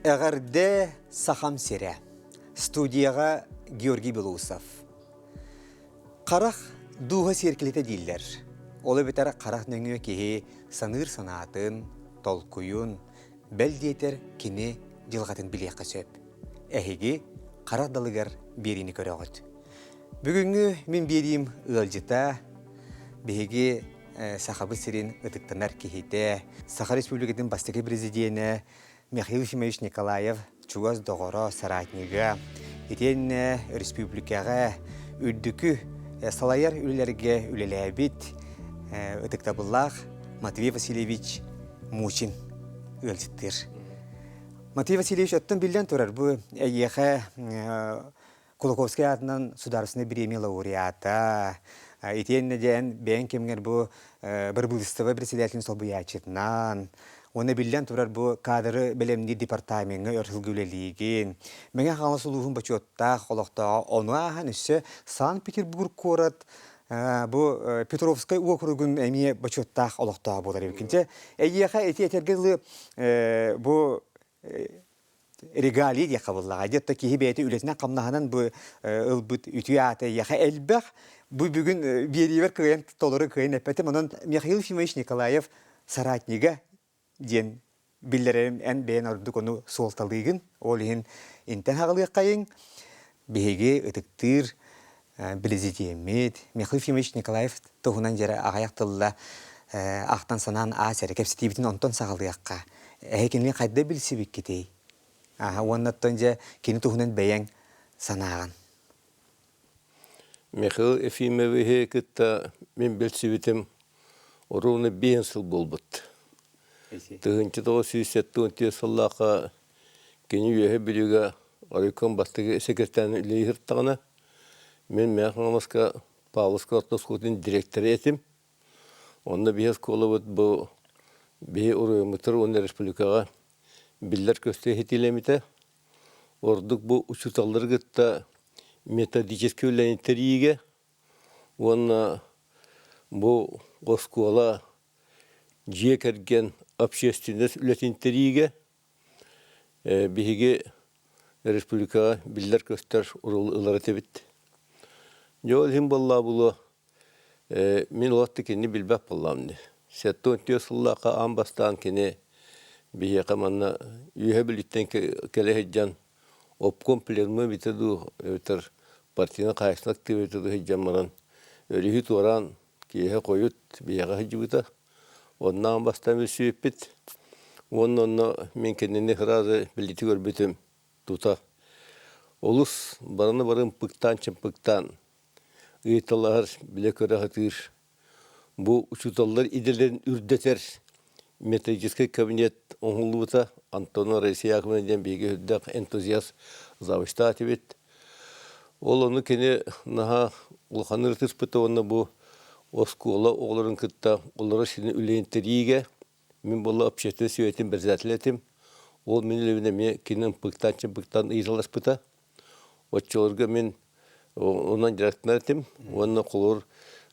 Эҕэрдэ Сахам сирэ. Студияҕа Георгий Белоусов. Харах дууһа сиэркилэтэ дииллэр. Ол эбэтэр харах нөҥүө киһи саныыр санаатын, толкуйун, бэл диэтэр кини дьылҕатын билиэххэ сөп. Эһиги харах далыгар биэриини көрөҕүт. Бүгүҥҥү мин биэриим ыалдьыта биһиги Сахабыт сирин ытыктанар киһитэ, Саха Республикатын бастакы президенэ Михаил Ефимович Николаев чугас доҕоро, соратнига, итиэннэ республикаҕа үрдүкү салайар үлэлэргэ үлэлээбит ытыктабыллаах Матвей Васильевич Мучин ыалдьыттыыр. Матвей Васильевич, оттон биллэн турар, бу эйиэхэ Кулаковскай аатынан судаарыстыбаннай бириэмийэ лауреата, итиэннэ диэн бэйэҥ кэмҥэр бу бырабыыталыстыба председателин солбуйааччытынан уонна биллэн турар бу кадры бэлэмниир департамеҥҥа өр сылга үлэлиигин. Мэҥэ Хаҥалас улууһун бочуоттаах олохтооҕо ону ааһан өссө Санкт-Петербург куорат бу Петровскай уокуругун эмиэ бочуоттаах олохтооҕо буолар эбиккин. Дьэ, эйиэхэ ити этэргэ дылы бу регалия диэххэ буоллаҕа. Где-то киһи бэйэтэ үлэтинэн-хамнаһынан бу ылбыт үтүө аата эйиэхэ элбэх. Бу бүгүн биэриибэр кыайан толору кыайан эппэтим. Онон Михаил Ефимович Николаев соратнига диэн биллэрэрим эн бэйэн ордук ону суолталыыгын. Ол иһин интэн хаҕылыаххайыҥ. Биһиги ытыктыыр президеммит Михаил Ефимович Николаев туһунан дьэрэ аҕыйах тылла ахтан-санаан аас эрэ кэпсэтиибитин онтон саҕалыахха. Эһи кинини хайда билсибиккитий? Аха, уонна оттон дьэ кини туһунан бэйэҥ санааҕын. Михаил Ефимовиһы кытта мин билсибитим ровно биэс сыл буолбут. 1974 сыллаахха кини Үөһэ Бүлүүгэ оройком бастакы секретарь үлэлии сырыттаҕына, мин Мэҥэ Хаҥаласка Павловскай орто оскуолатын дириэктэрэ этим. Онно биһи оскуолабыт бу биһи оройуоммутугар уонна республикаҕа биллэр-көстөр иһитиилэммитэ. Ордук бу учууталлары кытта методическай үлэни тэрийиигэ уонна бу оскуола дьиэ кэргэн общественность үлэтин тэрийиигэ биһиги республикаҕа биллэр-көстөр оруолу ылар этибит. Дьэ ол иһин буоллаа буолуо мин олох да кинини билбэт буоллаҕым дии. 74 сыллаахха аан бастаан кини биһиэхэ манна Үөһэ Бүлүүттэн кэлэ сылдьан обком пленума эбитэ дуу, эбэтэр партийнай хаһаайыстыба актыыба эбитэ дуу сылдьан баран өрүһү туораан киэһэ хойут биһиэхэ сылдьыбыта. Онно аан бастаан билсибиппит. Уонна онно мин кинини сразу билити көрбүтүм тута. Олус барыны бары ымпыктаан-чымпыктаан ыйыталаһар, билэ-көрө сатыыр. Бу учууталлар идэлэрин үрдэтэр методическай кабинет оҥоһуллубута. Антонова Раиса Яковлевна диэн биһиги үрдээх энтузиаст завучтаах этибит. Ол ону кини наһаа улаханнык ытыспыта уонна бу оскуола оҕолорун кытта олоро сирин үлэһин тэрийиигэ мин буолла общественнай сүбэтин председателэ этим. Ол мин үлэбин эмиэ кини ымпыктаан-чымпыктаан ыйыталаспыта. Оччолорго мин онон дьарыктанар этим уонна холобур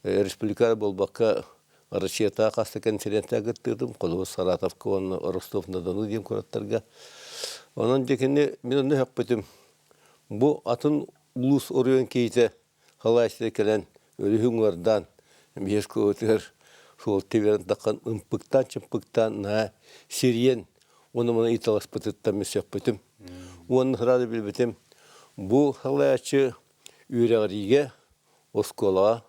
республика буолбакка Россиятааҕы хас да конференция кыттыытым, холобур Саратовка уонна Ростов-на-Дону диэн куораттарга. Онон дьэ кини мин онно өһөхпүтүм. Бу атын улуус оройуон киһитэ халаайсыта кэлэн өрүһү уҥуордаан биһи оскуолатыгар суол тибэрэн таххан ымпыктаан-чымпыктаан наһаа сирийэн уонна маны ыйыталаспытыттан мин сөхпүтүм. Уонна сразу билбитим бу халаайчы үөрэҕириигэ оскуолаҕа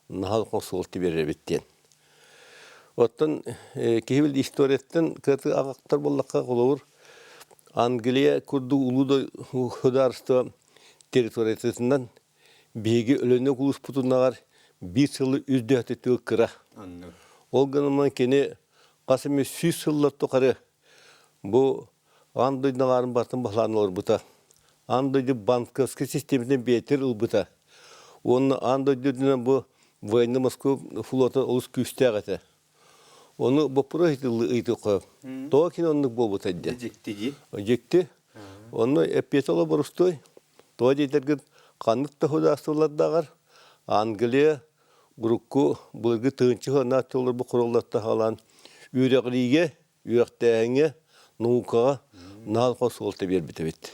наһаа улахан суол тибэрэр эбит диэн. Оттон киһи бил историяттан кыаты аҕахтар буоллахха холобур Англия курдук улуу государство территориятынан биһиги Өлөнө улууспутунааҕар биир сылы үрдүһэтэ тыл кыра. Ол гынан кини хас эмэ сүүс сыллар тухары бу аан дойду аҥаарын барытын баһылаан олорбута. Аан дойду банковскай систиэмэтин бэйэтигэр ылбыта. Уонна аан дойду үрдүнэн бу военно-морской флота олус күүстээх этэ. Ону боппуруос ыйытыахха тоҕо кини оннук буолбута диэн. Дьикти дии. Дьикти. Онно эппиэтэ олоборустуой. Тоҕо диэтэргин ханнык да судаарыстыбалардааҕар Англия урукку былыргы тыһыынча сыллаах олорбут куруоллартан саҕалаан үөрэҕириигэ, үөрэхтээһиҥҥэ, наукаҕа Наһаа суолта биэрбит эбит.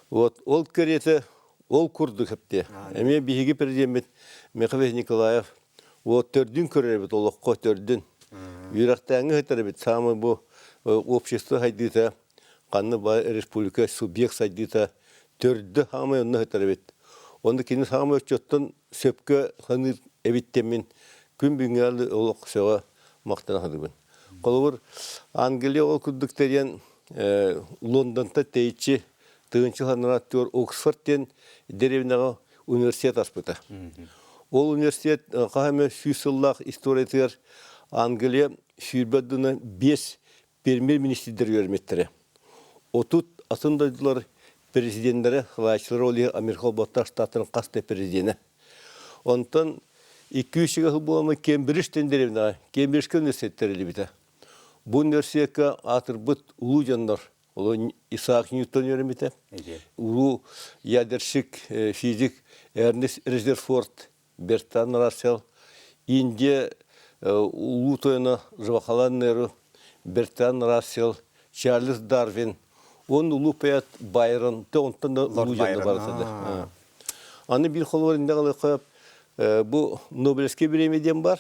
Вот ол кэриэтэ ол курдук эптиэ. Эмиэ биһиги президеммит Михаил Николаев вот төрдүн көрөр эбит олоххо төрдүн. Үөрэхтээҥҥи сытар эбит саамай бу общество сайдыыта ханна баар республика субъект сайдыыта төрдө саамай онно сытар эбит. Онно кини саамай оччоттон сөпкө саныыр эбит диэммин күн бүгүҥҥэ олох сөҕө махтана саныыбын. Холобур, Англия ол курдук тэрийэн Лондонтан тэйиччи тыһыынча санарааттыгар Оксфорд диэн дэриэбинэҕэ университет аспыта. Ол университет хаһан эмэ 100 сыллаах историятыгар Англия 120 дына биэс премьер-министрдэр үөрэммиттэрэ. 30 атын дойдулар президеннэрэ, салайааччылара ол иһин Америка Холбоһуктаах Штаттарын хас да президенэ. Онтон 200 сыл буолан Кембридж диэн дэриэбинэҕэ Кембриджскэй университет тэриллибитэ. Бу университекка аатырбыт улуу дьоннор, ол Исаак Ньютон үөрэммитэ, улуу ядерщик, физик Эрнест Резерфорд, Бертан Рассел, Индия улуу тойоно Джавахарлал Неру, Бертан Рассел, Чарльз Дарвин, он улуу поэт Байрон, онтон да улуу дьонно барыта. Аны биир холобур инде ылыахха бу Нобелевский бириэмийэ диэн бар.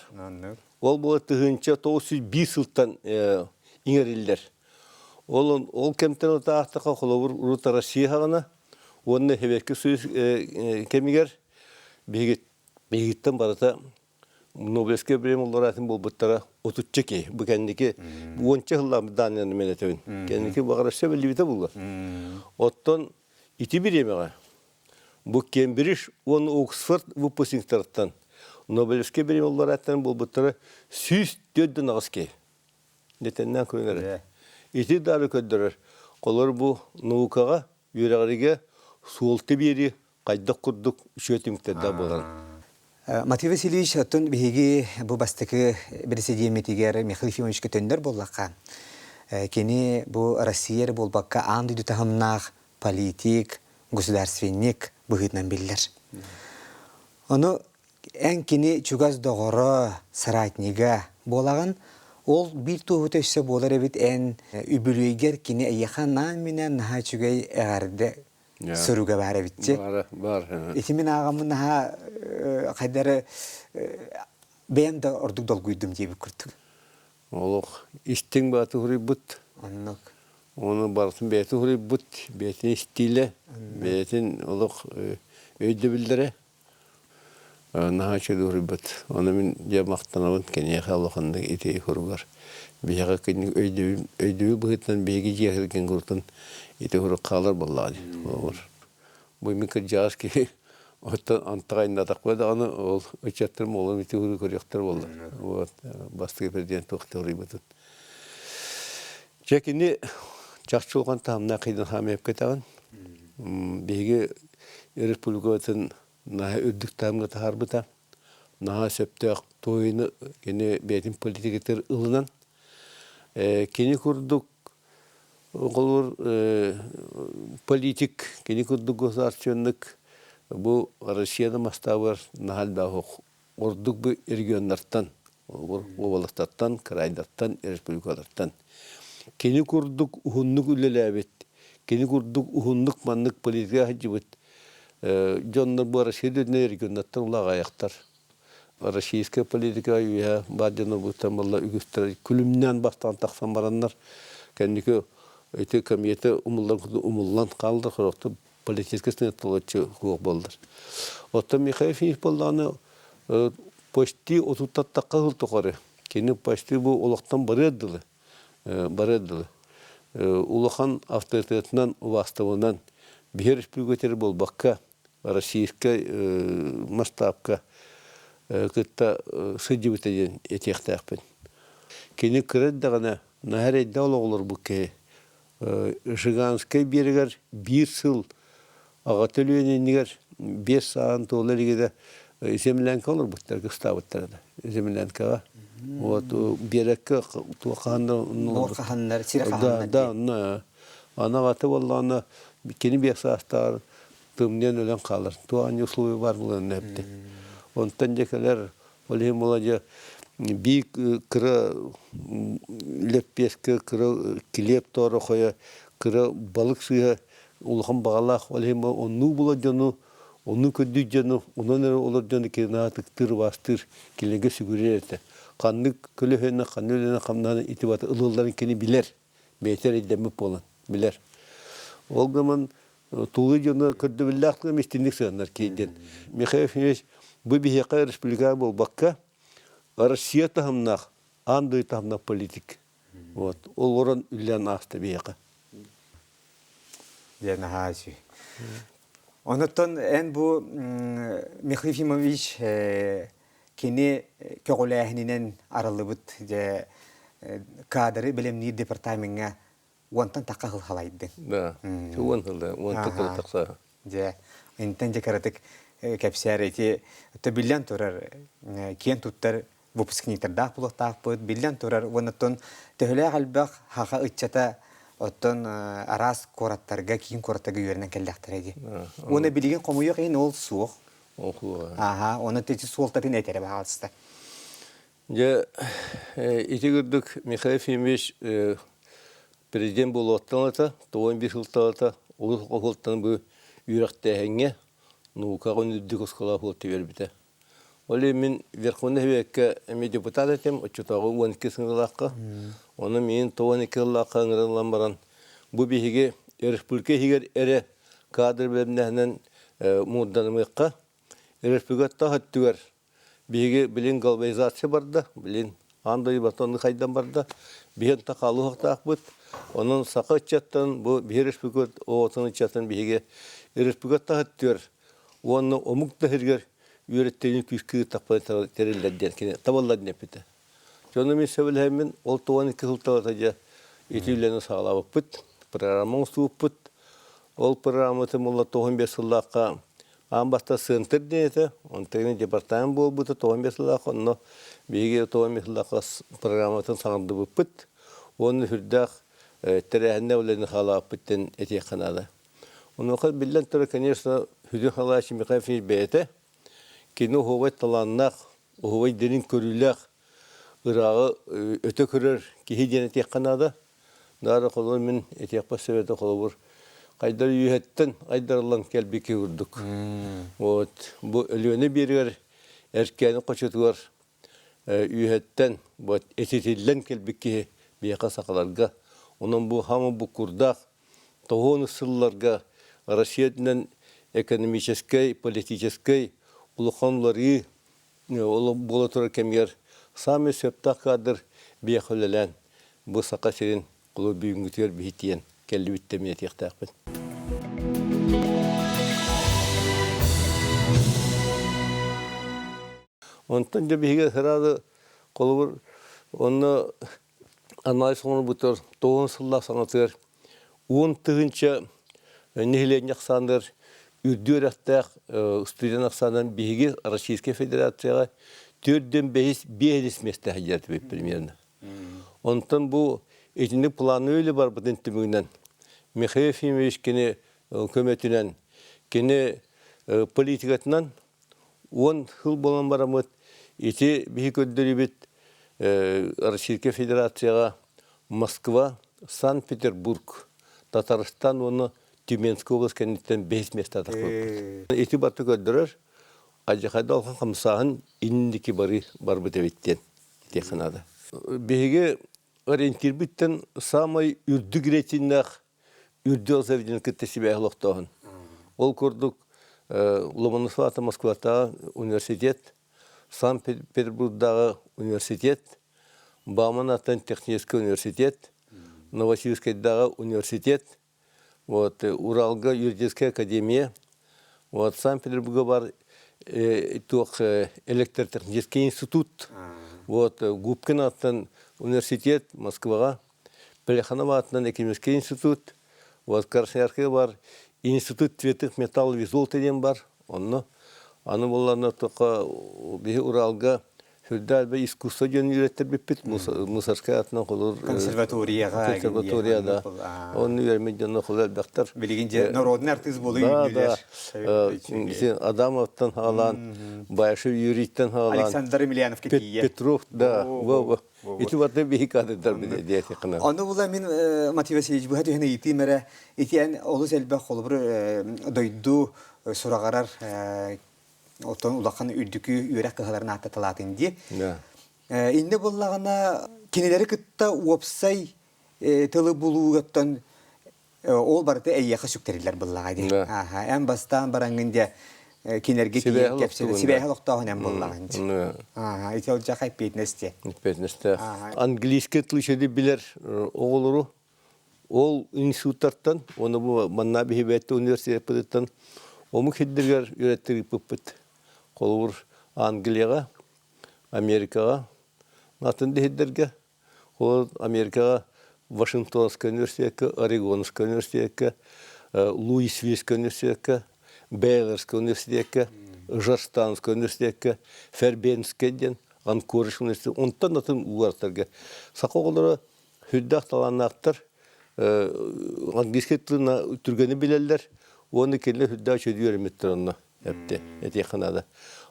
Ол буола 1901 сылтан иҥэриллэр. Ол ол кэмтэн утаахтаха холобур урут Россия хаҕына уонна Сэбиэскэй Союз кэмигэр биһигиттэн барыта Нобелевскай бириэмийэ лауреатын буолбуттара отучча киһи. Бу кэнники уонча сыллаах данныйаны мен этэбин. Кэнники баҕар өссө биллибитэ буолла. Оттон ити бириэмэҕэ Бу Кембридж уонна Оксфорд выпускниктарыттан Нобелевскай бириэмийэ лауреаттарын буолбуттара 148 киһи. Дэтэннээн көрөн эрэ. Ити даары көрдөрөр. Холор бу наукаҕа, үөрэҕиригэ суолта биэрии хайдах курдук үчүгэй түмүктэрдээх буоларын. Матвей Васильевич, оттон биһиги бу бастакы бэрэсидьиэммитигэр Михаил Ефимовичка төннөр буоллахха, кини бу Россия эрэ буолбакка аан дойду таһымнаах политик, государственник быһыытынан биллэр. Ону эн кини чугас доҕоро, соратнига буолаҕын, ол биир туоһута өссө буолар эбит эн үбүлүөйгэр кини эйиэхэ анаан-минээн наһаа үчүгэй эҕэрдэ суруга баар эбитчи. Баара, баар. Ити мин ааҕаммын наһаа хайдары бэйэм да ордук долгуйдум диэбит курдук. Олох истиҥ бааты суруйбут. Оннук. Ону барытын бэйэтин суруйбут, бэйэтин истиилэ, бэйэтин олох өйдөбүллэрэ наһаа үчүгэй суруйбут. Ону мин дьэ махтанабын киниэхэ улаханнык ити суругар. Биһиэхэ кинини өйдөбүл, өйдөбүл быһыытынан биһиги дьиэ кэргэн курутун ити сурук хаалар буоллаҕа дии. Холобур, бу мин кырдьаҕас киһи оттон антаҕайнатахпына даҕаны ол ыччаттарым олом ити уһуну көрүөхтэр буолла. Вот бастакы президент туох суруйбутун. Дьэ кини чахчы улахан таһымнаах киһинэн хаамыйап кэтэҕин. Биһиги республикабытын наһаа үрдүк таһымҥа таһаарбыта. Наһаа сөптөөх туойуну кини бэйэтин политикатыгар ылынан кини курдук Холобур, политик кини курдук государственник бу Россияны мастаабыгар наһаа элбэх ордук бу регионнартан, холобур, уобаластартан, крайдартан, республикалартан. Кини курдук уһуннук үлэлээбит, кини курдук уһуннук маннык политика сылдьыбыт дьоннор бу Россия үрдүнэн регионнартан улаҕайахтар. Российская политика үөһэ баар дьон буттан буолла үгүстэр күлүмнээн бастаан тахсан бараннар кэнники ити комитет умуллан умуллан хаалла сорохтор политическай сынатталаччы суох буоллар. Оттон Михаил Ефимович буоллаҕына почти отуттаттахха сыл тухары кини почти бу олохтон барыар дылы барыар дылы улахан авторитетынан убаастабынан биһи республикатер буолбакка российскай масштабка кытта сылдьыбыта диэн этиэхтээхпин. Кини кыра эрдэҕинэ наһаа эрэйдээх олоҕолорбут киһи Жиганскай биэрэгэр биир сыл аҕата өлүөн иннигэр биэс сааһын туола илигинэ землянка олорбуттар, кыстаабыттар этэ землянкаҕа. Вот биэрэккэ туох хаһаннар Буор хаһаннар, сир хаһаннар. Да, да, аны аҕата буоллаҕына кини биэс саастааҕар тымныйан өлөн хаалар. Туох анньа условия баар буолан эпти. Онтон дьэ кэлэр, ол иһин буола дьэ биир кыра лэппиэскэ, кыра килиэп тоорохойо Кыра балык сыыһа улахан баҕалаах, ол иһин оннуу була дьону, оннуу көрдүүр дьону, онон эрэ олор дьону кини наһаа ытыктыыр, убаастыыр, кинилэргэ сүгүрүйэр этэ. Ханнык көлөһүнэ, ханнык үлэни хамнаһын ити бата ылылларын кини билэр, бэйэтэ эрэйдэммит буолан билэр. Ол гынан тулуй дьоно көрдөбүллээх гынан истинник сыһаннар киһи диэн. Михаил Ефимович бу биһиэхэ республикаҕа буолбакка, Россия таһымнаах, аан дойду таһымнаах политик. Вот. Ол олорон үлэлээн ааста биһиэхэ. Дьэ, наһаа үчүгэй. Онуттан эн бу Михаил Ефимович кини көҕүлээһининэн арыллыбыт дьэ кадры бэлэмниир департамеҥҥа уонтан тахха сыл халайдыҥ. Да, 10 сылда, уонтан кыра тахса. Дьэ, интэн дьэ кыратык кэпсээр ити биллэн турар киэн туттар выпускниктардаах буолуохтаахпыт, биллэн турар уонна оттон төһөлөөх элбэх хаха ыччата оттон араас куораттарга, киин куораттарга үөрэнэн кэллэхтэрэ дии. Уонна билигин хомуйуох иһин ол суох. Ол суох. Аха, оны ити суолтатын этэрэ баҕалыста. Дьэ, ити курдук Михаил Ефимович президент буолуоттан ылата, 91 сылтан олус оһуолтан бу үөрэхтээһиҥҥэ наукаҕа үрдүк оскуола оһуолта биэрбитэ. Ол иһин мин Верховнай Сэбиэккэ эмиэ депутат этим, оччотооҕу 12 сыллаахха. Ону миин 12 сыллаахха ыҥырыллан баран, бу биһиги республика иһигэр эрэ кадр бэлэмнээһинэн муурданымыахха, республика тас өттүгэр биһиги билин глобализация барда, билин аан дойду барыта оннук хайдан барда. Биһиги онто хаалыахтаахпыт. Онон саха ыччаттан бу биһи республика оҕотун ыччатын биһиги республика тас өттүгэр уонна омук да сиригэр үөрэттэрин күүскэ ыыттахпына тэриллэр диэн кини табыллар диэн эппитэ. Дьону мин сөбүлэһэммин ол 92 сылталата дьэ ити үлэни саҕалаабыппыт, программа оҥостубуппут. Ол программатын буолла 95 сыллаахха аан бастаан центр диэн этэ, онтон департамент буолбута 95 сыллаах, онно биһиги 95 сыллаахха программатын саҥардыбыппыт уонна сүрдээх тэрээһиннээх үлэни саҕалаабыппыт диэн этиэххэ наада. Онуоха биллэн турар, конечно, Хүдүн Халаевич Михаил Ефимович бэйэтэ кини оһуобай талааннаах, оһуобай дириҥ көрүүлээх, ырааҕы өтө көрөр киһи диэн этиэххэ наада. Наада холобур мин этиэхпэр сөп этэ холобур хайдар үөһэттэн айдарыллан кэлбит киһи курдук. Вот бу Өлүөнэ биэригэр Эркээни хочотугар үөһэттэн вот этитиллэн кэлбит киһи биһиэхэ сахаларга. Онон бу хаама буккурдаах тоһуон сылларга Россия үрдүнэн экономическай, политическай улахан уларыы буола турар кэмигэр саамай сөптөөх кадр биһиэхэ үлэлээн бу Саха сирин кулу бүгүҥҥүтүгэр биһи тиийэн кэллибит да эмиэ этиэхтээхпин. Онтон дьэ биһиги сразу холобур онно анализ оҥорбутар тоҕус сыллаах саҥатыгар 10 000 нэһилиэнньэ ахсааныгар үрдүк үөрэхтээх студент ахсаанынан биһиги Российскай Федерацияҕа төрдүн бэһис биэһис миэстэ сылдьар этибит примерно. Онтон бу итинник плановый үлэ барбытын түмүгүнэн Михаил Ефимович кини көмөтүнэн кини политикатынан 10 сыл буолан бараммыт ити биһи көрдөрүүбүт Российскай Федерацияҕа Москва, Санкт-Петербург, Татарстан уонна Тюменскай область кэнниттэн бэһис миэстэ тахсыбыппыт. Ити барыта көрдөрөр алдьархайда улахан хамсааһын инники бары барбыт эбит диэн этиэххэ наада. Биһиги ориентирбиттэн саамай үрдүк рейтиннээх үрдүк заведение кытта сибээһи олохтооһун. Ол курдук Ломоносов аата Москватааҕы университет, Санкт-Петербургдааҕы университет, Бауман аатынан техническэй университет, Новосибирскайдааҕы университет, вот, Уралга юридическая академия, вот, Санкт-Петербурга бар туох электротехнический институт, вот, Губкин аатынан университет Москваҕа, Плеханов аатынан экономический институт, вот Красноярскай бар институт цветных металлов и золота диэн бар, онно аны буолларна тока биһи Уралга сүрдээх элбэх искусство диэн үөрэттэрбиппит Мусорскай аатынан холур консерваторияҕа консерватория да онну үөрэммит дьонно холур элбэхтэр билигин дьэ народный артист буолуу да да Адамовтан хаалаан Баишев Юрийттан хаалаан Александр Емельяновка тиийэ Петров да. Ити барда биһи кадрдар диэтиххина. Ону була мин Матвей Васильевич быһа түһэн ыйытыым эрэ ити олус элбэх холобур дойду сураҕарар оттон улахан үрдүкү үөрэх кыһаларын ааттаталаатын дии. Иннэ буоллаҕына кинилэри кытта уопсай тылы булуугаттан ол барыта эйиэхэ сүктэриллэр буоллаҕа дии. Ааха, эн бастаан бараҥҥын дьэ кинилэргэ тиийэн кэпсэтэ сибээһи олохтооһун эн буоллаҕын дии. Ааха, ити ол дьаха эппиэтинэс Эппиэтинэстээх. Английский тыл үчүгэйдик билэр оҕолору ол институттартан уонна бу манна биһибэттэ университеппытыттан омук сирдэригэр үөрэттэриппиппит. Холобур, Англияҕа, Америкаҕа, атын да сирдэргэ Ол Америкаҕа Вашингтонскай университекка, Орегонскай университекка, Луисвильскай университекка, Бейлорскай университекка, Жорстанскай университекка, Фербенскэй диэн Анкоридж университет онтон атын угартарга саха оҕолоро сүрдээх талааннаахтар, английский тылына түргэни билэллэр уонна кинилэр сүрдээх үчүгэй үөрэммиттэр онно эпти этиэххэ наада.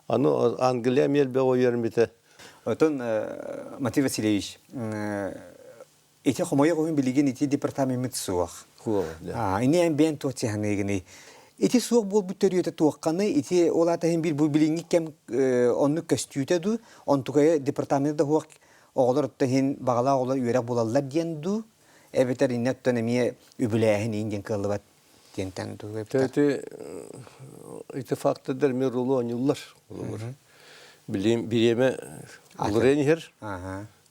Аны Англия эмиэ элбэх үөрэммитэ. Оттон Матвей Васильевич, ити хомойуох иһин билигин ити департамеммит суох. Ини эн бэйэн туох сыһаныыгыный? Ити суох буолбут төрүөтэ туохханы, ити ол аата иһин биир бу билиҥҥи кэм оннук көстүүтэ дуу, онтукайа департамент да суох оҕолор оттон иһин баҕалаах оҕолор үөрэх булаллар диэн дуу, эбэтэр иннэ оттон эмиэ үбүлээһин иин диэн кыаллыбат диэнтэн дуу эбэтэр. Ити ити фактордар эмиэ ролу оонньууллар. Билим бириэмэ уларыйан иһэр.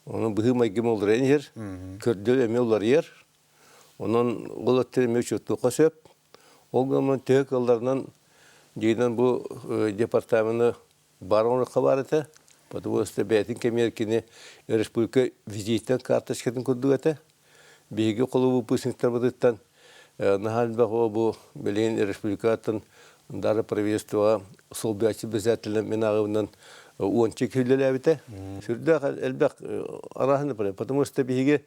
Онон быһыы-майгым уларыйан иһэр. Көрдөл эмиэ уларыйар. Онон ол өттүн эмиэ учуоттуохха сөп. Ол гынан төһө кыалларынан дьиҥинэн бу департамены баар оҥоруохха баар этэ. Потому что бэйэтин кэмигэр кини республика визитнэй карточкатын курдук этэ. Биһиги холобу выпускниктарбытыттан наһаа элбэх бу билигин республикаттан дары правительствоҕа солбуйааччы председателинэн мин ааҕыбынан уонча киһи үлэлээбитэ. Сүрдээх элбэх арааһын потому что биһиги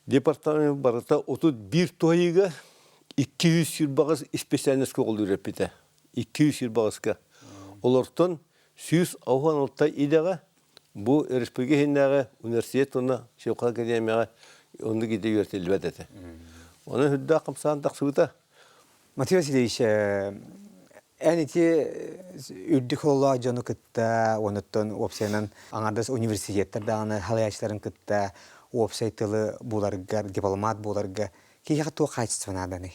департамент барыта 31 туһайыыга 228 специальность оҕолуу үөрэппитэ. 228-ка. Олортон 116 идэҕэ бу республика иһинээҕи университет уонна Силхан академияҕа оннук идэ үөрэтиллибэт этэ. Онон үрдээх хамсаан тахсыбыта. Матвей Васильевич, эн ити үрдүк хололоох дьону кытта, онуттан уопсайынан аҥардас университеттар даҕаны халайааччыларын кытта уопсай тылы буларгар, дипломат буоларга киһиэхэ туох хаачыстыба нааданый?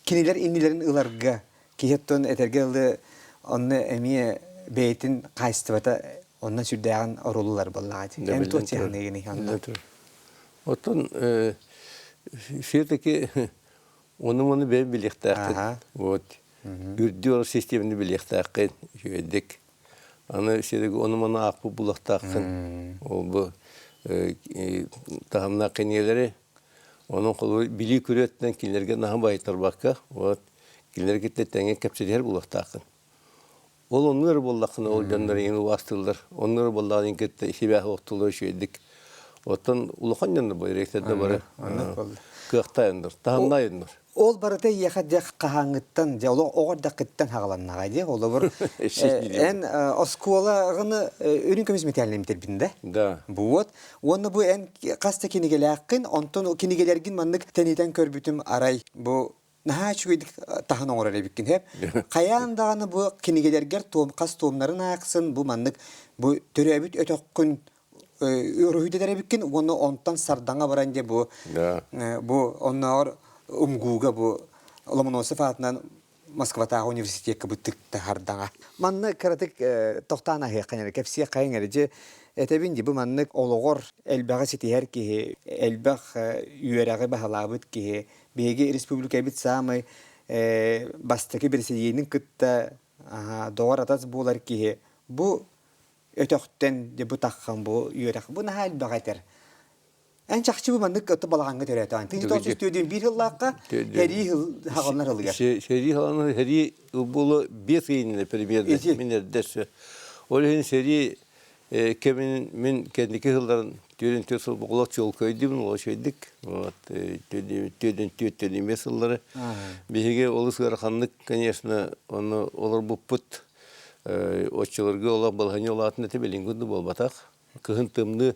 Кинилэр иннилэрин ыларга киһи оттон этэргэ дылы онно эмиэ бэйэтин хаачыстыбата онно сүрдээҕин оруолулар буоллаҕа дии. Эн туох сыһаныыгыный онно? Оттон все-таки ону-маны бэйэм билиэхтээххин. Вот. Үрдү ол системаны билиэхтээххин үчүгэйдик. Аны все-таки ону-маны аахпыт булуохтааххын. Ол бу таһымнаах кинигэлэри Онон холобур билии күрүөттэн кинилэргэ наһаа баайтарбакка, вот кинилэр кытта тэҥҥэ кэпсэтиһэр буолуохтааххын. Ол оннук эрэ буоллаххына ол дьоннор эйигин убаастыыллар, оннук эрэ буоллаҕына эйигин кытта сибээһи охтуллар үчүгэйдик. Оттон улахан дьоннор бу ректордар бары кыахтаайыннар, таһымнаайыннар. Ол барыта эйиэхэ дьэ хаһааҥҥыттан, дьэ олох оҕо эрдэххиттэн хаҕаланнаҕа дии. Холобур, эн оскуолаҕыны үрүҥ көмүс мэтээлинэн бүтэрбитин да? Да. Вот. Уонна бу эн хас да кинигэлээххин, онтон кинигэлэргин маннык тэнитэн көрбүтүм арай бу наһаа үчүгэйдик таһан оҥорор эбиккин һэп. Хайаан даҕаны бу кинигэлэргэр туом хас туомнарын аахсын бу маннык бу төрөөбүт өтөххүн уруһуйдатар эбиккин уонна онтон сардаҥа баран дьэ бу бу оннооҕор УМГУга бу Ломоносов аатынан Москватааҕы университекка бу тыкта сардаҥа. Манна кыратык тохтоон аһыахха эрэ кэпсиэххэйиҥ эрэ дьэ этэбин дии бу маннык олоҕор элбэҕи ситиһэр киһи элбэх үөрэҕи баһылаабыт киһи биһиги республикабыт саамай бастакы бэрэсидьиэнин кытта доҕор-атас буолар киһи бу өтөхтөн дьэ бу таххан бу үөрэх бу наһаа элбэҕи этэр. Эн чахчы бу маннык отто балаҕаҥҥа төрөөтөҕүн. 1904 сыллаахха сэрии хаҕаланар ылыгар. Сэрии хаҕаланар сэрии буолу биэс ыйынна примерно мин эрдэс. Ол иһин сэрии кэмин мин кэнники сылларын түөрүн түөрт сыл олох чуолкайдыбын олох үчүгэйдик вот түөрүн түөрт эмиэ сыллары биһиги олус ыараханнык конечно ону олорбуппут Оччолорго олох балаһыанньа улаатан этэ билиҥҥи курдук буолбатах. Кыһын тымныы.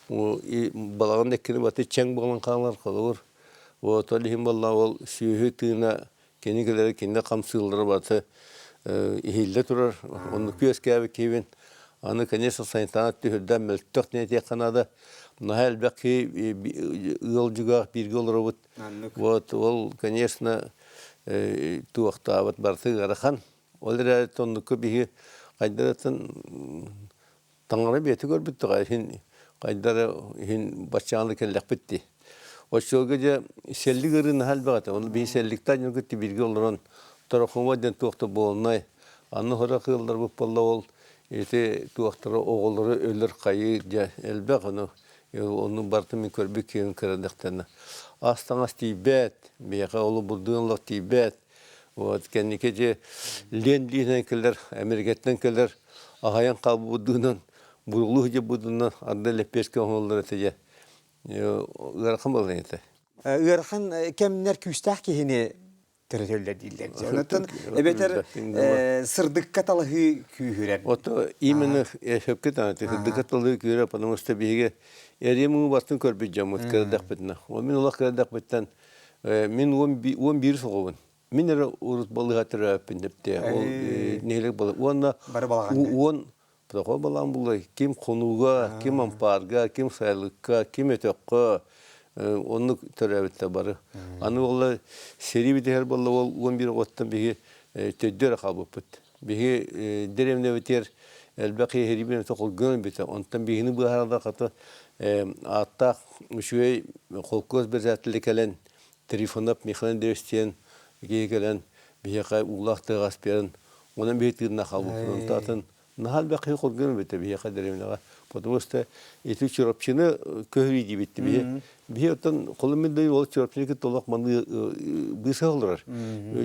Балаҕан эккини баты чэҥ буолан хаалар холобур. Вот ол иһин буолла ол сүөһү тыына кини кэлэрэ кинини хамсыыллара баты иһиллэ турар. Онну күөскээбит киһибин. Аны, конечно, санитарнай түһүрдэн мөлтөх диэн этиэххэ наада. Наһаа элбэх киһи ыал дьугаах бииргэ олоробут. Вот ол, конечно, туохтаабыт барыта ыарахан. Ол эрээри оннукка биһи хайдаратын таҥара бэйэтэ көрбүт иһин хайдара иһин баччааны кэллэхпит дии. Оччолорго дьэ сэллик ыарыы наһаа элбэх этэ. Ону биһи сэлликтаан дьон кытта бииргэ олорон Торохума диэн туох да буолунай. Аны сорох ыалларбыт буолла ол ити туохтара оҕолору өлөр хайыы дьэ элбэх ону ону барытын мин көрбүт киһим кыра Ас таҥас тиийбэт, биһиэхэ ол бурдугун олох тиийбэт. Вот кэнники дьэ Ленд-лиһинэн кэлэр, Америкаттан кэлэр аһайан хаалбыт бурулуу дьэ арда лэппиэскэ оҥоһуллар этэ дьэ. Ыарахан буолан этэ. Ыарахан кэмнэр күүстээх киһини төрөтөллөр дииллэр. Онтон эбэтэр сырдыкка талаһыы күүһүрэр. Вот именно сөпкө сырдыкка талаһыы күүһүрэр, потому что биһиги эрим уу бастын көрбүт дьоммут кырдахпытына. Ол мин олох кырдахпыттан мин 11 соҕобун. Мин эрэ урут балыыһа төрөөппүн дэптэ. Ол нэһилиэк балы. Уонна уон Тоҕо балаан булай ким хонууга, ким ампаарга, ким сайылыкка, ким өтөххө оннук төрөөбүттэр бары. Аны буолла сэрии бүтэр буолла ол 11 оҕоттон биһи төрдү эрэ хаалбыппыт. Биһи дэриэбинэбитигэр элбэх киһи холгун бүтэ. Онтон биһини быһаарда хата ааттаах үчүгэй холкуос председателэ кэлэн Трифонов Михаил Андреевич диэн киһи кэлэн биһиэхэ уулаах тыаҕас биэрэн онон биһи тыынна хаалбыппыт. Онтон атын наһаа элбэх киһи холгун бүтэ биһиэхэ дэриэбинэҕэ. Потому что ити Чурапчыны көһөрүү диэбитти биһи. Биһи оттон холуммут да ол Чурапчыны кытта олох маны быысаһа олорор.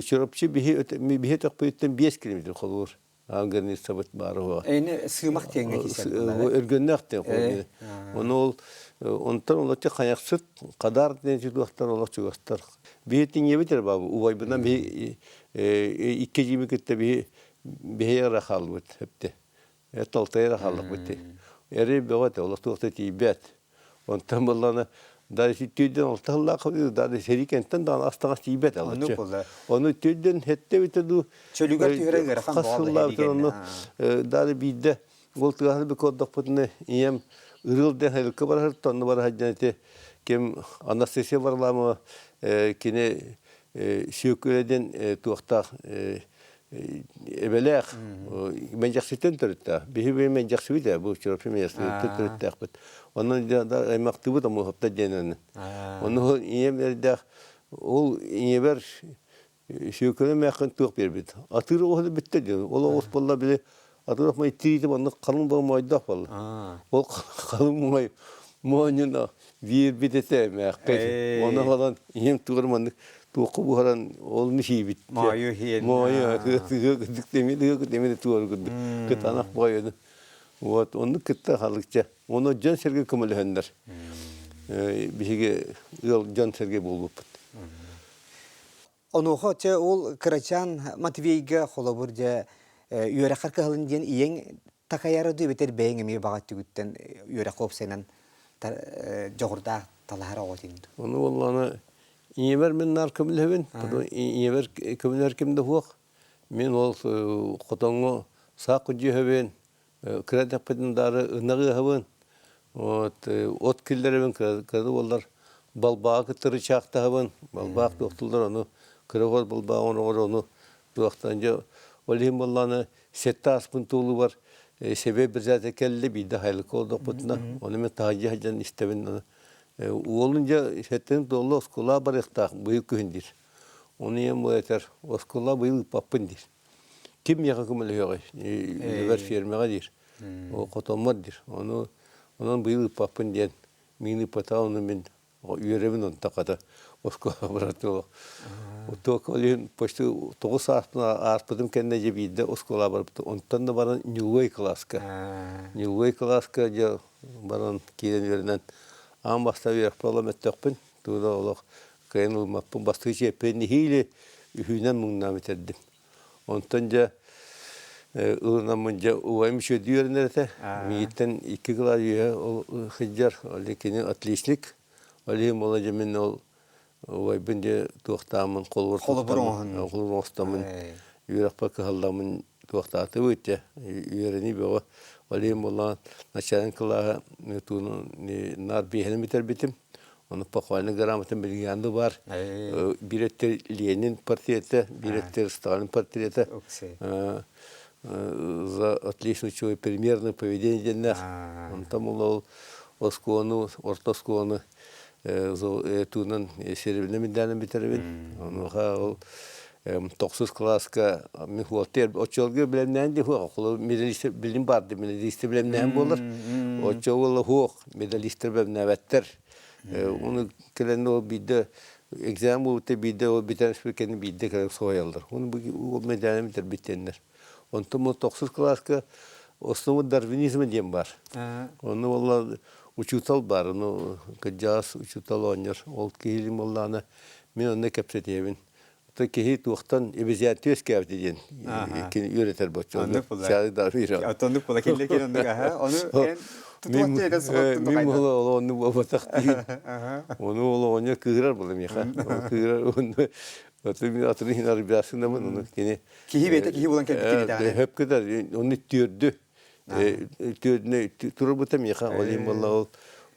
Чурапчы биһи биһи өтөхпүтүттэн 5 километр холуур. Аан границабыт баар уһуга. Эйне сыымах диэҥҥэ киирсэр. Өргөннөөх диэн. Ону ол онтон олоччу хайахсыт хадар диэн чугастар олох чугастар. Биһи тиҥиэбит эрэ баабы убайбынан биһи икки дьиби кытта биһи биһи эрэ хаалбыт эпте. Толтай эрэ хааллахпыт. Эри бөҕө этэ олох туохта тиийбэт. Онтон буоллаҕына даже түүдэн алталлаах даже сэрии кэнтэн даҕаны ас-таҥас тиийбэт алыччы. Ону түүдэн хэттэ эбитэ дуу Чөлүгэр түһэрэ ыарахан хас сыллаабытын ону даже биирдэ ол тыаһаны би көрдөхпүтүнэ ийэм ырыл диэн хайылыкка барар онно бара сылдьан ити ким Анастасия Варламова кини Сүөкүлэ диэн туохтаах эбэлээх мэлдьэхситтэн төрүттээх. Биһи бэйэ мэлдьэхсибит ээ, бу Чурапчы мэлдьэхсибиттэн төрүттээхпит. Онон аймахтыыбыт Омуоһаптар диэн Ону ийэм эрдээх ол ийэбэр Сүөкүлэ эмээххин туох биэрбит. Атыыр оҕуһу бүттэ диэн. Ол оҕус буолла били атыыр май тириитэ маннык халыҥ баа моойдоох буолла. Ол халыҥ моой моонньуна биэрбит этэ эмээххин. Ону аҕалан ийэм тугар маннык туохха буһаран ол мисиибит. Моойу иһиэн. Моойу кырдык темир кырдык туор кырдык кытаанах буойуну. Вот оннук кытта халыкча. Ону дьон-сэргэ көмөлөһөннөр. Биһиги ыал дьон-сэргэ буолбуппут. Онуоха чэ ол кырачаан Матвейга холобур дьэ үөрэххэр кыһалын диэн ийэҥ такайара дуу эбэтэр бэйэҥ эмиэ баҕа өттүгүттэн үөрэх уопсайынан дьоҕурдаах талаһар оҕо этиҥ дуу? Ону буоллаҕына ийэбэр мин наар көмөлөһөбүн, потом ийэбэр көмөлөһөр ким да суох. Мин ол хотоҥҥо саах күдьүөһэбин, кыра эрдэхпитин даары ынах ыаһабын, вот от киллэрэбин кыра буоллар балбааҕы кытта ырычаахтаһабын, балбаах туохтуллар ону кыра оҕо балбааҕын оҥорор ону туохтан дьэ ол иһин буоллаҕына сэттэ ааспын туолугар сэбиэ председатель кэллэ биирдэ хайылыкка олордохпутуна ону мен таһырдьа сылдьан истэбин уолун дьэ сэттэн туолла оскуолаҕа барыахтаах быйыл күһүн диир ону ийэм этэр оскуола быйыл ыыппаппын диир ким миэхэ көмөлөһүөҕүй үлэбэр фермаҕа диир хотоммор диир ону онон быйыл ыыппаппын диэн миин ыыппатаҕа ону мин үөрэбин онто хата оскуола барар Туох ол иһин почти 9 сааспын ааспытым кэннэ дьэ биирдэ оскуолаҕа барбытым. Онтон да баран ньулуой кылааска. Ньулуой кылааска дьэ баран киирэн үөрэнэн аан бастаан үөрэхпэр олом өттөхпүн. Тугу олох кыайан ылыммаппын. Бастакы чиэппин нэһиилэ үһүүнэн муҥнаан бүтэрдим. Онтон дьэ Ылынаммын дьэ убайым үчүгэйдик үөрэнэр этэ. Миигиттэн икки кылаас үөһэ ол сылдьар. Ол кини отличник. Ол иһин буола дьэ мин ол убайбын дьэ туохтааммын холобур Холобур оҥоһуннун. холобур оҥостоммун үөрэхпэр кыһалламмын туохтаатыбыт дьэ үөрэнии бөҕө. Ол иһин буоллаҕа начальник кылааһа тугунан наар биэһинэн бүтэрбитим. Ону похвальный грамотам билигин да баар. Биир өттө Ленин портрета, биир өттө Сталин портрета. За отличное учебное примерное поведение диэннээх. Онтон ол оскуоланы, орто оскуоланы туунан серебряный медалын бүтэрэбин. Онуоха ол тохсус кылааска мин хуолтер оччолорго билэмнээн ди хуох медалист билим барды медалист билэмнээн буолар оччо хуох медалистер билэмнээбэттэр Оны кэлэн ол биирдэ экзамен буолбута биирдэ ол бүтэн кэннэ биирдэ кэлэн суһайаллар. Оны бу ол медалем бүтэрбиттэннэр. Онтон бу тохсус кылааска основа дарвинизма диэн бар. Оны буолла учуутал бар, ону кырдьаҕас учуутал оонньор. Ол киһилим буоллаҕына мин онно кэпсэтиэбин. То киһи туохтан эбизээтти үөскээбитэ диэн кини үөрэтэр боччу. Оннук була. Оннук була киллэ кин оннук аха. Ону эн Мин була ол оннук буолбатах диин. Ону ол оҕонньор кыыһырар була миэхэ. Кыыһырар онну атын мин атын иһин арбиасынамын ону кини Киһи бэйэтэ киһи булан кэлбит кини Хөп кытар ону түөрдү турбута миэхэ ол иһин буолла ол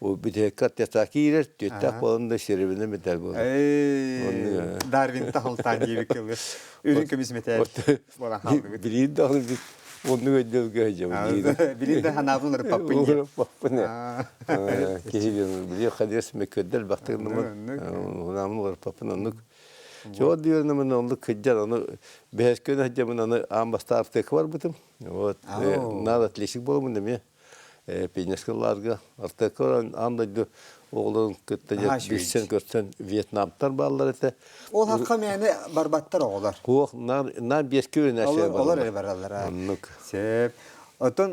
ол бүтэһиккэ аттестаах киирэр түөттээх буолан да серебряный медаль буолар. Дарвин тахалтаан диэбиккэ үрүҥ көмүс мэтээл буолан хааллыбыт. Билиин да оннук өйдөбүлгэ сылдьабын. Билиин да ханаабын ырыппаппын диэн. Ырыппаппын. Киһи билиэн хадиас мөккөддөл бахтыгыннымын. Ханаабын ырыппаппын оннук. Чоо диэн оннук кыдьан аны бэһэскүн сылдьабын аны аан бастаан аптека барбытым. Вот, надо отличник буоламмын эмиэ пионерскаларга Артекка аан дойду оҕолорун кытта билсэн көрсөн Вьетнамтар бааллар этэ. Ол хахха мээнэ барбаттар оҕолор. Суох, наар биэскэ үөрэнээччилэр Олор эрэ бараллар. Оннук. Сөп. Оттон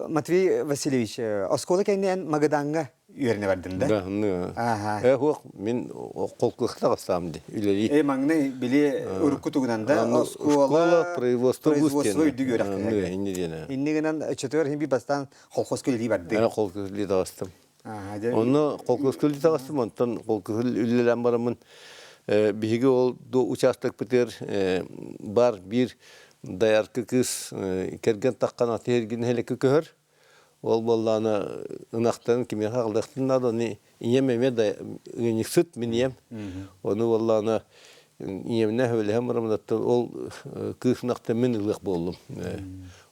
Матвей Васильевич, оскуола кэннинэн Магадаҥҥа үөрэнэ бардым да? Да, ну. Ага. Э, мин холкуоска тахсаам ди, үлэлии. Э, маҥнай били урукку тугунан да оскуола производство производство үрдүк үөрэхтэрэ. Инни диэн. Инни гынан өчөтүгэр хин бир бастаан колхозка үлэлии барды. Ана колхозка үлэлии таҕыстым. Онно колхозка үлэлии таҕыстым, онтон колхозка үлэлээн бараммын биһиги ол участокпытыгар бар биир доярка кыыс кэргэн таххан аты эргин нэһилиэккэ көһөр. Ол буоллаҕына ынахтарын кимиэхэ аҕалыахтын наада, ону ийэм эмиэ да ыанньыксыт мин ийэм. Ону буоллаҕына ийэмнээх үлэһэн бараммын ол кыыс ынахтан мин ылыах буоллум.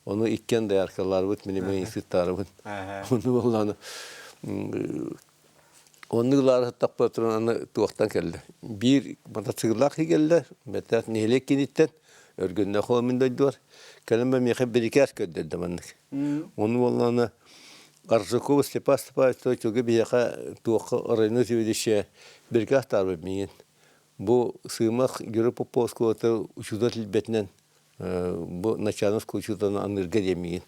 Ону иккиэн дояркалаарбыт, мин эмиэ ыанньыксыттаарыбын. Ону буоллаҕына Оннук ылаары сыттахпына туран аны туохтан кэллэ. Биир мотоцикллаах киһи кэллэ, бэтээт нэһилиэк киниттэн, Өргөннөөх уол мин дойдубар. Кэлэн ба миэхэ бирикээс көрдөрдө маннык. Ону буоллаҕына Аржакова Степан Степанович чуга биһиэхэ туохха районный заведующая бирикээс таарбыт миигин. Бу Сыымах Герой Попов оскуолата учуутал билбэтинэн бу начальник учууталын аныырга диэммигин.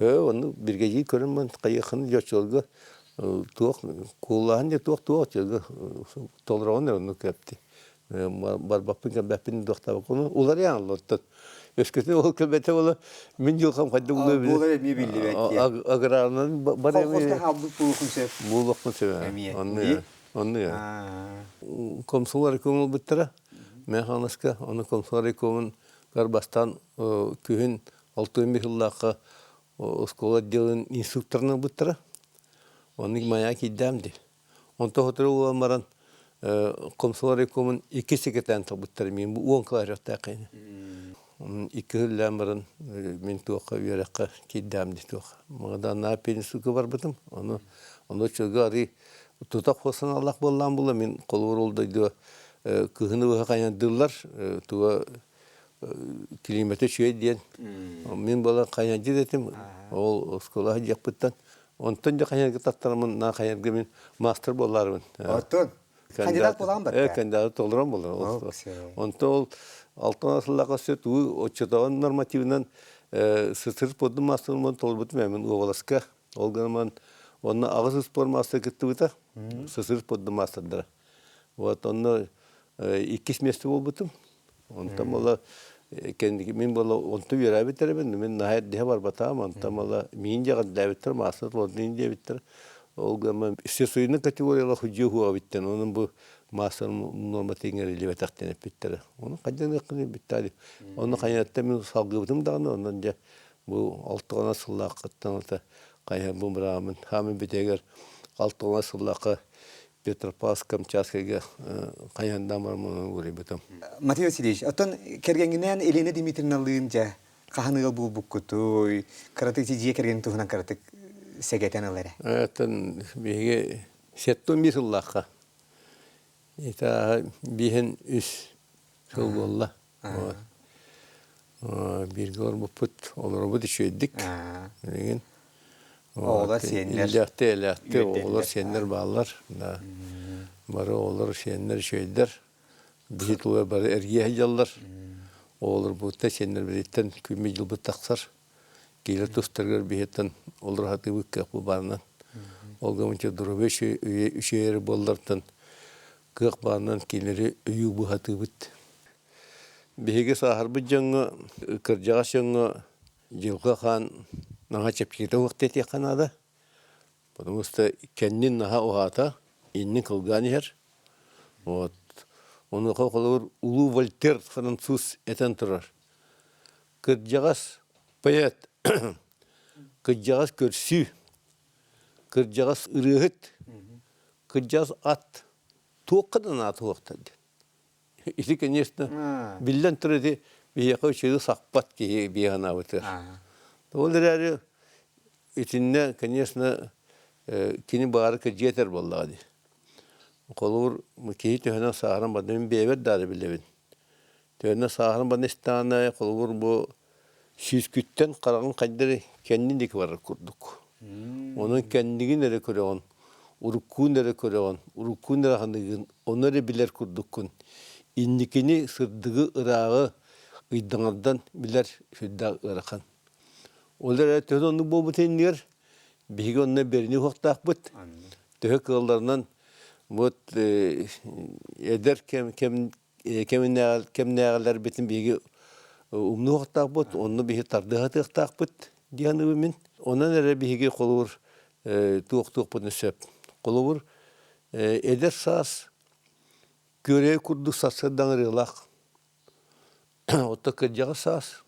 Онну биригэдьиир көрөн баран хайыаххын дьоччуолга туох куоллааһын дьэ туох туох оччолорго толороҕун эрэ оннук кэпти. Барбаппын кэлбэппин дуохтаабакка уларыйан олортон. Өскөтүн ол кэлбэтэ буола мин дьылҕам хайдах буолуо Буолар эмиэ биллибэт диэн. Аграрынан бар Колхозка хаалбыт буолуохун сөп. Буолуохпун сөп. Эмиэ. Онну онну Комсомол райкомун ылбыттара. Мен Хаҥаласка ону комсомол райкомун бастаан күһүн 61 сыллаахха оскуола отделын инструкторын ылбыттара. Оннук маяа киирдэм дии. Онто сотору буолан баран комсомол райкомун икки секретарын талбыттара мин бу уон кылаас киһини. Икки сыллаан баран мин туохха үөрэххэ киирдэм дии туох. Магаданнаа пенсияга барбытым. Ону ону чөлгө арый Тутах санаалаах буоллаан була мин холобур ол дойдуга кыһыны быһа хайандыыллар туга климата үчүгэй диэн мин буолан хайандыыр этим ол оскуола сылдьыахпыттан онтон дьэ хайанга таттарамын на хайанга мин маастар буоллаарыбын Оттон кандидат буолаҕын батта кандидат толорон буолар онтон ол алтан сыллаах өссө туу оччотооҕу нормативынан сытыр поддум маастарымын толорбутум мин уобаласка Ол гынан онно аҕыс спорт маастар кыттыбыта, СССР спордун маастардара. Вот онно иккис место буолбутум. Онтон буола Кэнники мин буола онту үөрээбиттэрэбин, мин наһаа эрдэһэ барбатаҕым, онтон мала миин дьаҕырдээбиттэр, маастар толордун диэбиттэр. Ол гынан сесойный категориялаах худьуо хуабиттэн, онон бу маастар нуормата иҥэриллибэтэхтэн эппиттэрэ. Ону хайдах бүттаали. Ону хайаттан мин салгыбытым даҕаны, онон дьэ бу алтыҕана сыллааххыттан ата хайа бу быраамын хаамын бүтээгэр алтыҕана сыллаахха Петропавловск-Камчатскайга хайандаан баран уурайбытым. Матвей Васильевич, оттон кэргэҥҥинээн Елена Дмитриевналыын дьэ хаһан ыал буолбуккутуй? Кыратык дьиэ кэргэн туһунан кыратык сэгэтэн ыл эрэ. Оттон биһиги 71 сыллаахха итаа биһин үс сыл буолла. Бииргэ олорбуппут, олоробут үчүгэйдик. Билигин Оҕолор, сиэннэр. Иллээхтик, элээхтик оҕолор, сиэннэр бааллар. Да. Бары оҕолор, сиэннэр үчүгэйдэр. Биһи тула бары эргийэ сылдьаллар. Оҕолорбуттан, сиэннэрбититтэн күммүт дьылбыт тахсар. Киилэр тустарыгар биһиттэн олоро сатыыбыт кыах бу баарынан. Ол гыммычча доруобуйа үчүгэй буоллартан кыах баарынан кинилэри өйүү быһатыыбыт. Биһиги сааһырбыт дьоҥҥо, кырдьаҕас дьоҥҥо дьылҕа хаан наһаа чэпчэкитэ суох диэтиэххэ наада. Потому что кэннин наһаа уһаата, иннин кылгаан иһэр. Вот. Онуоха холобур улуу Вольтер француз этэн турар. Кырдьаҕас поэт, кырдьаҕас көрсүү, кырдьаҕас ырыаһыт, кырдьаҕас ат туохха да наада суохтар диэн. Ити, конечно, биллэн турар ити биһиэхэ үчүгэйи сахпат киһи биһи санаабытыгар. Ол эрээри итиннэ, конечно, кини баары кырдьыга этэр буоллаҕа дии. Холобур, киһи төһөнөн сааһыран барда, мин бэйэбэр даҕаны билэбин. Төһөнөн сааһыран барда истэҕинэ, холобур, бу сүүскүттэн хараҕыҥ хайда эрэ кэннин диэки барар курдук. Онон кэннигин эрэ көрөҕүн, уруккуун эрэ көрөҕүн, уруккуун эрэ саныыгын, ону эрэ билэр курдуккун. Инникини, сырдыгы, ырааҕы ыйдаҥардан билэр сүрдээх ыарахан. Ол эрэ төһө оннук буолбут иннигэр биһиги онно бэрини уһуохтаахпыт. Төһө кыалларынан вот эдэр кэм, кэм кэмнээҕилэрбитин биһиги умнуохтаахпыт, онно биһи тардыһатыахтаахпыт диэн мин. Онон эрэ биһиги холобур туохтуохпутун сөп. Холобур эдэр саас күөрэй курдук сарсыардаҥ ырыалаах. Оттон кырдьаҕас саас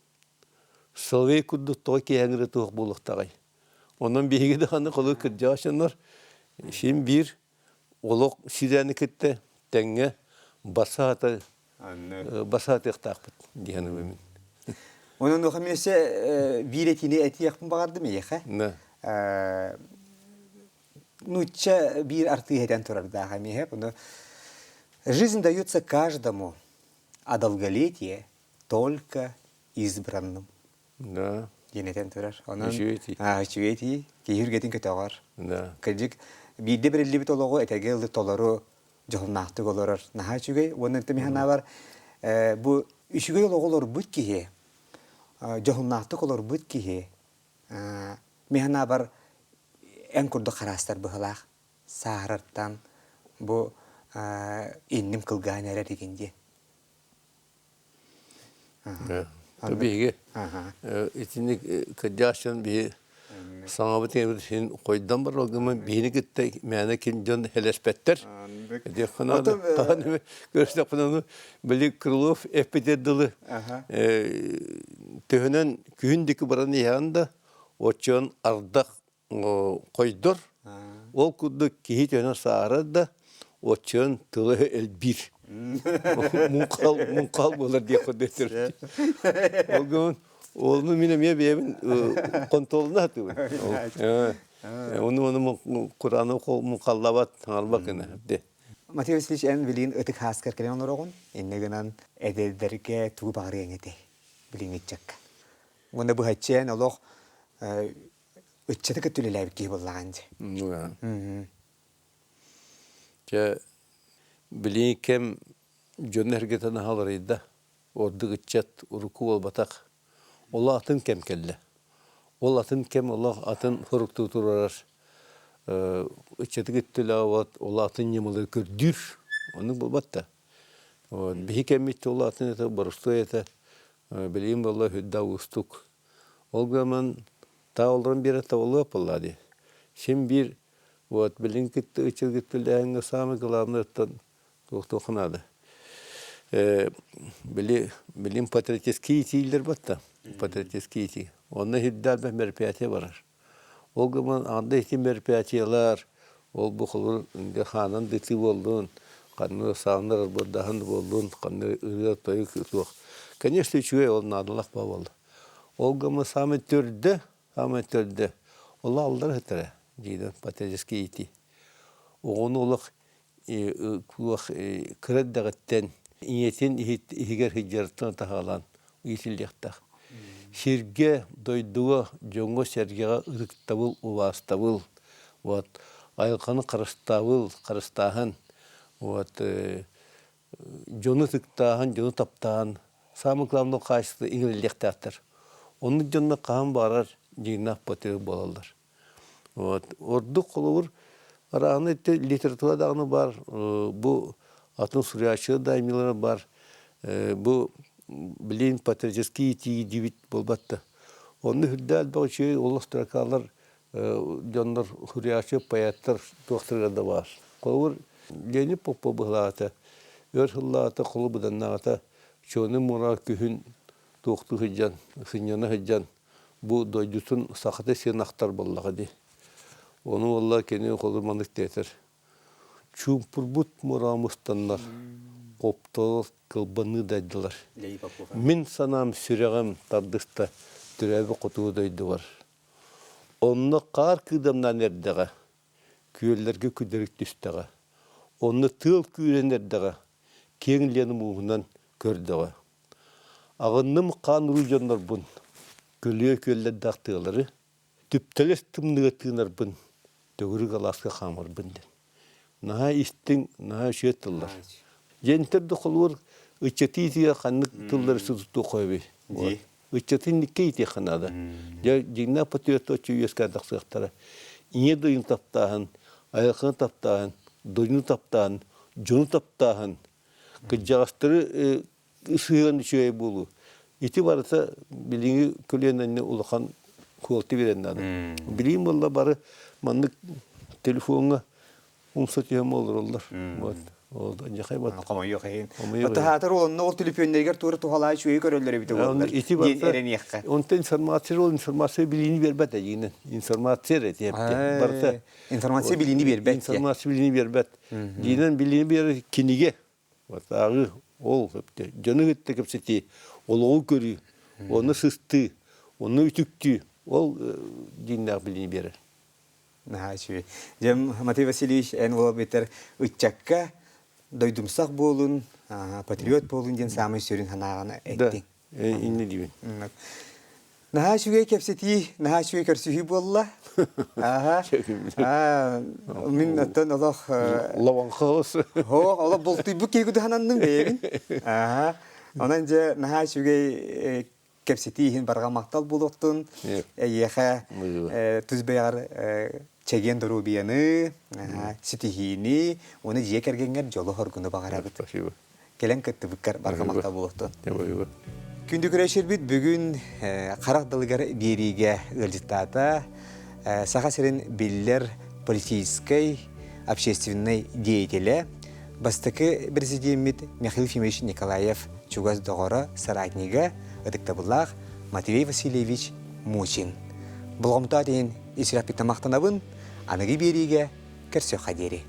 соловей курдук тоҕо киэһэҥ ырыа туох буолуохтааҕый? Онон биһиги даҕаны холобур кырдьаҕас дьоннор син биир олох сирээни кытта тэҥҥэ басаата басаатыахтаахпыт диэн ылымын. Онон миэсэ биир этиини этиэхпин баҕардым эйиэхэ. Нуучча биир артыыс этэн турардаах эмиэ. Ону «Жизнь дается каждому, а долголетие только избранным». Да. Диэн этэн турар. Онон Үчүгэй этии. Үчүгэй этии. Киһи үргэтин көтөҕөр. Да. Кырдьык, биирдэ бэриллибит олоҕу этэгэ ылы толору дьоһуннаахтык олорор наһаа үчүгэй. Уонна мин санаабар бу үчүгэй олоҕу олорбут киһи, дьоһуннаахтык олорбут киһи, мин санаабар эн курдук хараастар быһылаах сааһырартан бу инним кылгаан эрэр игин диэн. Биһиги итинник кырдьаҕас дьон биһи саҥабыт иҥэбит иһин хойдон барар гыммын биһини кытта мээнэ ким дьон хэлэспэттэр. Диэххэ наада. Хаһан эмэ көрүстэхпинэ ону били Крылов эппитигэр дылы төһөнөн күһүн диэки баран иһэҕин да оччоон ардах хойдор. Ол курдук киһи төһөнөн саарар да, оччоон тыла элбиир. Муҥхал, муҥхал буолар диэх курдук Ол гынан ону мин эмиэ бэйэбин хонтуолуна сатыыбын. Ону ону курааны муҥхаллабат, таҥарбат гына. Матвей Васильевич, эн билигин ытык хааскар кэлэн олороҕун. Иннэ гынан эдэрдэргэ тугу баҕарыаҥ этэй билиҥҥи ыччакка? Уонна быһаччы эн олох ыччаты кытта үлэлээбит киһи буоллаҕын дии. Чэ, билиҥҥи кэм дьону эргитэн аһаларыйда. Ордук ыччат урукку буолбатах. Ол атын кэм кэллэ. Ол атын кэм олох атын соруктуу турарар. Ыччаты кытта үлэлээбит ол атын ньымалары көрдүүр. Оннук буолбат да. Биһи кэммит ол атын это боростуой это. Билигин буолла сүрдээх уустук. Ол гынан таа олорон биэрэр табыллыа буоллаа дии. Син биир вот билигин кытта ыччат кытта үлэлээһиҥҥэ саамай главныйыттан туохтуохха наада. Били билим патриотический иитиилэр батта. Патриотический иитии. Онно сүрдээх элбэх мероприятие барар. Ол гынан анда ити мероприятиелар ол бу холобур хаанан дытыы буоллун, ханна сааннар арбырдаһан буоллун, ханна ырыа-тойук суох. Конечно, үчүгэй ол наадалаах буолла. Ол гынан саамай төрдө, саамай төрдө ол аллар сытара дииден патриотический иитии. Оҕону олох кыра эрдэҕиттэн ийэтин иһигэр сылдьарыттан таһаалаан иитиллиэхтээх. Сиргэ, дойдуга, дьоҥҥо-сэргэҕэ ытыктабыл, убаастабыл, вот, айылҕаны харыстаабыл, харыстааһын, вот, дьону ытыктааһын, дьону таптааһын самый главный хаачыстыба иҥэриллиэхтээхтэр. Оннук дьоннор хаһан баҕарар дьиҥнээх патриот буолаллар. Вот. Ордук холобур арааны литература даҕаны баар, бу атын суруйааччылар да айымньылара баар. Бу билин патриотический иитии диибит буолбат да. Онно үрдээх элбэх үчүгэй олох строкалар дьоннор суруйааччы поэттар туохтарыгар да баар. Холобур Леонид Попов быһылаата, өр сыллаата холобуданнаата Чуону муора күһүн туохтуу сылдьан, сынньана сылдьан бу дойдутун сахата сиэн ахтар буоллаҕа дии. Ону буолла кини холу маннык диэтэр. Чуумпурбут муора мустаннар, хоптолор кылбаныы дайдылар. Мин санаам сүрэҕим тардыста төрөөбүт хотугу дойдубар. Онно хаар кыыдамнаан эрдэҕэ, күөллэргэ күдэрик түстэҕэ. Онно тыал күүрэн эрдэҕэ, киэҥ Лена мууһунан көрдөҕө. Аҕынным хаан уруу дьоннорбун, көлүө күөллэрдээх тыалары, түптэлэс тымныыга тыынарбын, төгүрүк алааска хаамарбын диэн. Наһаа истиҥ, наһаа үчүгэй тыллар. Дьэнтэр да холуор ыччаты иитиигэ ханнык тыллары сутуктуохха эбий? Ыччаты инникке иитиэххэ наада. Дьэ, дьиҥнээх патриот оччо үөскээн тахсыахтара. Ийэ дойдуну таптааһын, айылҕаны таптааһын, дойдуну таптааһын, дьону таптааһын Кырдьаҕастары сыһыан үчүгэй буолуу. Ити барыта билиҥҥи көлүөнэни улахан куолты биэрэн наада. Билиим буолла бары маннык телефоҥҥа умса түһэн олороллор. Вот. Ол дьахай бат. Хомойуох иһин. Таһаатар онно ол төлөпүөннэригэр туора туһалаан үчүгэйи көрөллөр эбитэ буоллар. Ити диэн эрэниэххэ. Онтон информация ол информация билиини биэрбэт эйигинэн. Информация эрэ тиэпти. Барыта Информация билиини биэрбэт. Информация билиини биэрбэт. Диинэн билиини биэрэр кинигэ. Ааҕыы ол дьону кытта кэпсэтии, олоҕу көрүү, ону сыстыы, ону үтүктүү ол дииннээх билиини биэрэр. Наһаа үчүгэй. Дьэ, Матвей Васильевич, эн уол битэр ыччакка дойдумсах буолун, патриот буолун диэн саамай сүрүн санааҕын эттиҥ. Инньэ диибин. Наһаа үчүгэй кэпсэтии, наһаа үчүгэй көрсүһүү буолла. Аха. Мин оттон олох Лаванхаус. Хо, олох бултуйбут киһи кутуһананным бэйэбин. Аха. Онон дьэ наһаа үчүгэй кэпсэтии иһин барҕа махтал буолуохтун. Эйиэхэ тус бэйэҕэр чэгиэн доруобуйаны, ситиһиини, уонна дьиэ кэргэҥҥэр дьолу-соргуну баҕарабыт. Спасибо. Кэлэн кыттыбыккар барҕа махтал буолуохтун. Күндү көрөөччүлэрбит бүгүн харах далыгар биэриигэ ыалдьыттаата Саха сирин биллэр политическай, общественнай деятелэ, бастакы президеммит Михаил Ефимович Николаев чугас доҕоро, соратнига, ытыктабыллаах Матвей Васильевич Мучин. Болҕомтоот иһин ис сүрэхпиттэн махтанабын, аныгы биэриигэ көрсүөххэ диэри.